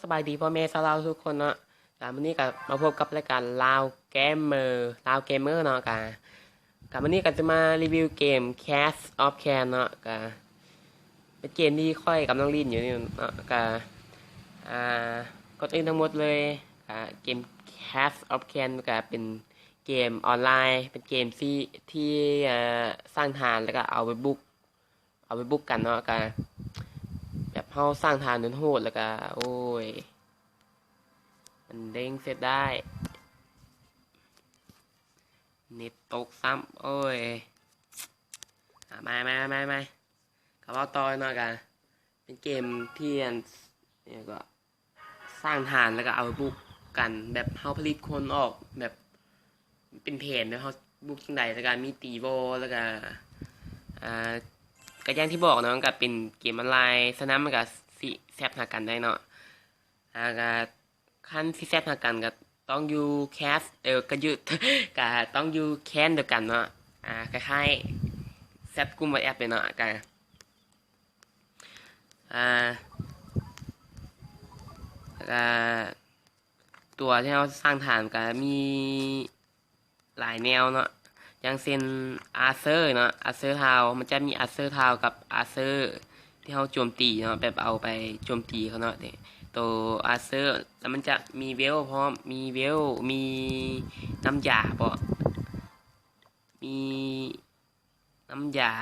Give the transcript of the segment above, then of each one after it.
ສະບາຍດີພໍ່ແມ່ຊາວລາວທຸກຄົນເນາະ. ກະມື້ນີ້ກະມາພົບກັບລາຍການລາວເກມເມີ ລາວເກມເມີເນາະ. ກະ ກະມື້ນີ້ກະຈະມາຣີວິວເກມ Clash of Clans ເນາະ. ກະເປັນເກມທີ່ຂ້ອຍກຳລັງຫຼິ້ນຢູ່ນີ້ເນາະ. ກະ ອ່າ ກ່ອນອື່ນທັງໝົດເລີຍ ກະເກມ Clash of Clans ກະເປັນເກມອອນລາຍ ເປັນເກມທີ່ ທີ່ ອ່າ ສ້າງຖານ ແລ້ວກະເອົາໄປບຸກ ເອົາໄປບຸກກັນເນາະ. ກະແບບເຮົາສ້າງຖານໂຫດໆ ແລ້ວກະ ໂອ້ຍ ມັນເດ້ງເສຍດາຍ ເນັດຕົກຊ້ຳ. ໂອ້ຍ ອ່າ ມາ ມາ ມາ ມາ ກະເວົ້າຕໍ່ເນາະ. ກະເປັນເກມທີ່ ອັນ ຫຍັງເກາະ ສ້າງຖານ ແລ້ວກະເອົາໄປບຸກກັນ ແບບເຮົາຜະລິດຄົນອອກ ແບບເປັນແຜນ ແບບເຮົາບຸກຈັ່ງໃດ ແລ້ວກະມີຕີວໍ ແລ້ວກະ ອ່າ ກະຢ່າງທີ່ບອກເນາະ ມັນກະເປັນເກມອອນລາຍ ສະນັ້ນມັນກະຊິແຊັດຫາກັນໄດ້ເນາະ. ອ່າ ກະຄັນຊິແຊັດຫາກັນກະຕ້ອງຢູ່ແຄສ ເອີ ກະຢູ່ ກະຕ້ອງຢູ່ແຄນດຽວກັນເນາະ. ອ່າ ຄ້າຍໆແຊັດກຸ່ມ WhatsApp ເລີຍເນາະ. ກະ ອ່າ ແລ້ວກະຕົວທີ່ເຮົາສ້າງຖານກະມີຫຼາຍແນວເນາະ ຢ່າງເຊັ່ນ Archer ເນາະ Archer Town ມັນຈະມີ Archer Town ກັບ Archer ທີ່ເຮົາໂຈມຕີເນາະ ແບບເອົາໄປໂຈມຕີເຂົາເນາະ. ໂຕ Archer ແລ້ວມັນຈະມີເວວພ້ອມ ມີເວວ ມີນ້ຳຢາບໍ ມີ ນ້ຳຢາ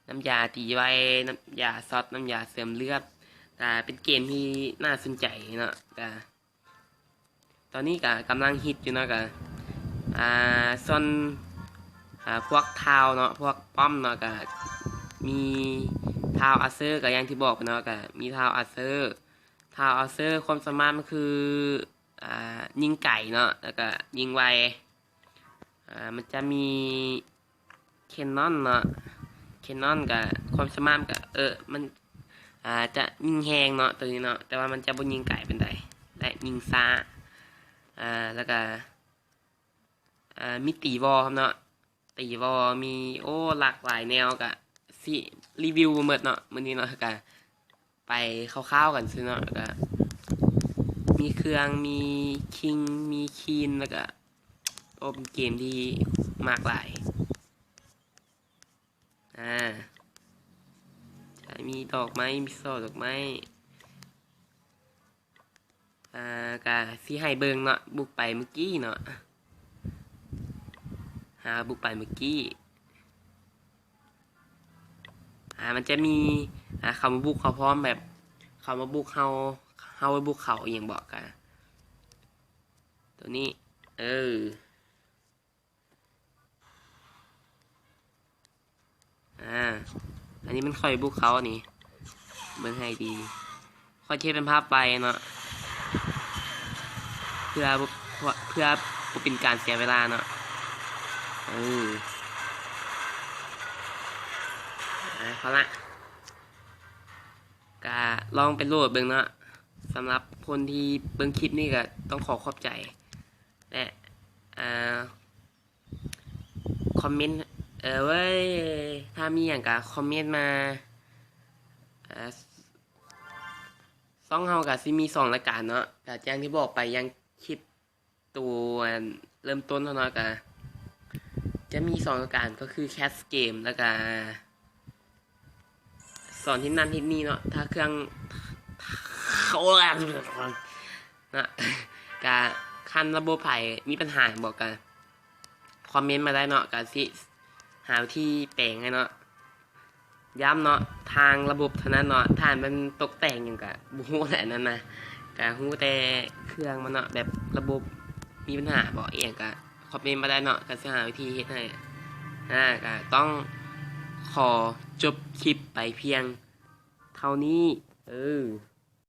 ນ້ຳຢາຕີໄວ ນ້ຳຢາຊັອດ ນ້ຳຢາເສີມເລືອດ. ກະເປັນເກມທີ່ໜ້າສົນໃຈເນາະ. ກະຕອນນີ້ກະກຳລັງຮິດຢູ່ເນາະ. ກະ ອ່າ ສ່ວນ ອ່າ ພວກທາວເນາະ ພວກປ້ອມເນາະ ກະມີທາວ Archer ກະຢ່າງທີ່ບອກໄປເນາະ ກະມີທາວ Archer ທາວ Archer ຄວາມສາມາດມັນຄື ອ່າ ຍິງໄກເນາະ ແລ້ວກະຍິງໄວ. ອ່າ ມັນຈະມີ Cannon ເນາະ Cannon ກະຄວາມສາມາດກະ ເອີ ມັນ ອ່າ ຈະຍິງແຮງເນາະ ໂຕນີ້ເນາະ ແຕ່ວ່າມັນຈະບໍ່ຍິງໄກປານໃດ ແລະ ຍິງຊ້າ. ອ່າ ແລ້ວກະ ອ່າ ມີຕີວໍເນາະ ຕີວໍ ມີ ໂອ້ ຫຼາກຫຼາຍແນວ ກະຊິຣີວິວບໍ່ໝົດເນາະມື້ນີ້ເນາະ. ກະ ໄປຄ່າວໆກັນຊື່ເນາະ. ກະມີເຄື່ອງ ມີຄິງ ມີຄວີນ ແລ້ວກະ ໂອ້ ເປັນເກມທີ່ມັກຫຼາຍ. ອ່າ ຈະມີດອກໄມ້ ມີຊໍດອກໄມ້. ອ່າ ກະຊິໃຫ້ເບິ່ງເນາະ ບຸກໄປມື້ກີ້ເນາະ ຫາບຸກໄປມື້ກີ້. ອ່າ ມັນຈະມີ ອ່າ ເຂົາມາບຸກເຮົາພ້ອມ ແບບເຂົາມາບຸກເຮົາ ເຮົາໄປບຸກເຂົາອີ່ຫຍັງບໍ ກະໂຕນີ້ ເອີ ອ່າ ອັນນີ້ມັນຂ້ອຍບຸກເຂົານີ້ ເບິ່ງໃຫ້ດີ ຂ້ອຍເຮັດເປັນພາບໄປເນາະ ເພື່ອ ເພື່ອ ເພື່ອບໍ່ເປັນການເສຍເວລາເນາະ. ເອີ ອ່າ ເອົາລະ ກະລອງໄປໂຫຼດເບິ່ງເນາະ. ສຳລັບຄົນທີ່ເບິ່ງຄລິບນີ້ກະຕ້ອງຂໍຂອບໃຈ ແລະ ອ່າ ຄອມເມັນ ເອີ ເວີຍ ຖ້າມີຫຍັງກະຄອມເມັນມາ. ອ່າ ຊ່ອງເຮົາກະຊິມີສອງລາຍການເນາະ ກະຢ່າງທີ່ບອກໄປ ຢ່າງຄລິບໂຕ ອັນ ເລີ່ມຕົ້ນເຮົາເນາະ ກະຈະມີສອງລາຍການ ກໍຄື Clash Game ແລ້ວກະ ສອນເຮັດນັ້ນເຮັດນີ້ເນາະ. ຖ້າເຄື່ອງ ນະ ກະຄັນລະບົບໃຜມີບັນຫາຫຍັງບໍ ກະຄອມເມັນມາໄດ້ເນາະ ກະຊິຫາວິທີແປງໃຫ້ເນາະ. ຢ້ຳເນາະ ທາງລະບົບເທົ່ານັ້ນເນາະ ຖ້າມັນຕົກແຕ່ງຫຍັງກະບໍ່ຮູ້ແຫຼະ ອັນນັ້ນນະ ກະຮູ້ແຕ່ເຄື່ອງມັນເນາະ ແບບລະບົບມີບັນຫາບໍ ອີ່ຫຍັງກະຄອມເມັນມາໄດ້ເນາະ ກະຊິຫາວິທີເຮັດໃຫ້. ອ່າ ກະຕ້ອງຂໍຈົບຄລິບໄປພຽງເທົ່ານີ້ ເອີ.